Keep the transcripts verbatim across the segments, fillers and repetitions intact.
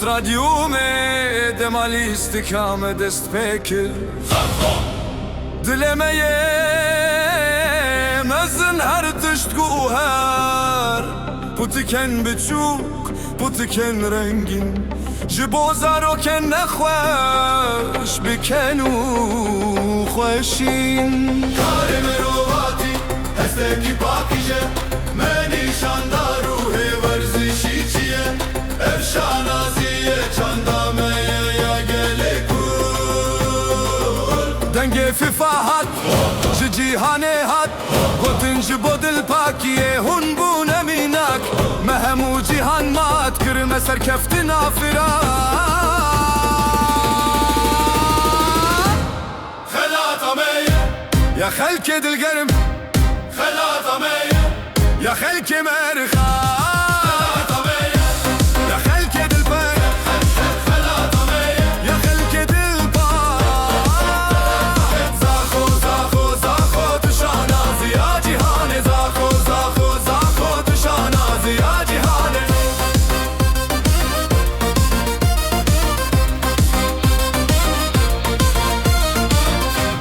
Radyomê dema lîstika me dest pê kir. Dilê me yê mezin her tişt got her. Putikên biçûk, putikên rengîn. Ji bo zarokên nexweş bikin û xweşîn. Karê mirovatî hestekî pakî je, me nîşan da ruhê werzişî çi ye. Ev şanazî ye çanda me ye ya gelê Kurd. Dengê FIFA hat, ji cîhanê hat, gotin ji bo dilpakiyê hûn bûne mînak. Me hemû cîhan mat kir, me serkeftina firak. Xelata me ye. Ya xelkê dilgerm. Xelata me ye. Ya xelkê merxa. Xelata me ye. Ya xelkê dilpek. Xelata me ye. Ya xelkê dilpak. Zaxo, zaxo, zaxo, tu şanaziya cîhanê. Zaxo, zaxo, zaxo, tu şanaziya cîhanê.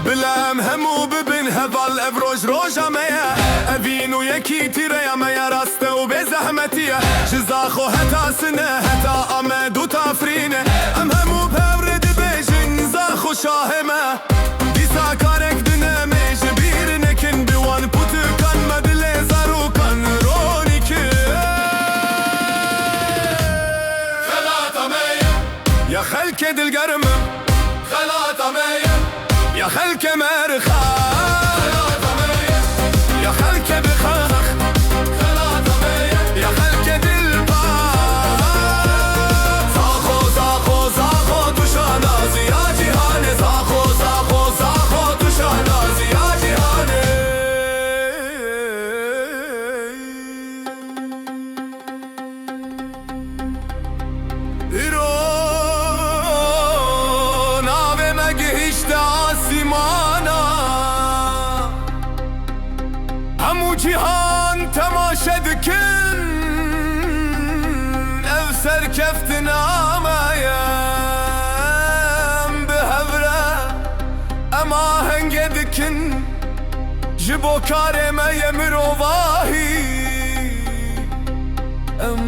Bila em hemû bibin heval, ev roj roja me ye. Evîn û yekîtî reya me ya rast e û bê zehmetî ye. Ji Zaxo heta Sine, heta Amed û Tafrîne. Em hemû bi hev re dibêjin Zaxo şahê me. Dîsa karek din em ê ji bîr nekin, bi wan putikan me dilê zarokan ronî kir. Xelata me ye. Ya xelkê dilgerm. Xelata me ye. Ya xelkê merxa. Xelata me ye. Ya xelkê bixax. Xelata me ye. Ya xelkê dilpak. Zaxo, zaxo, zaxo, tu şanaziya cîhanê. Zaxo, zaxo, zaxo, tu şanaziya cîhanê. Îro navê me gihîşte asîmana. Hemû cîhan temaşe dikin, ev serkeftina me ye. Em bi hev re, em ahengê dikin, ji bo karê me ye mirovahî. Em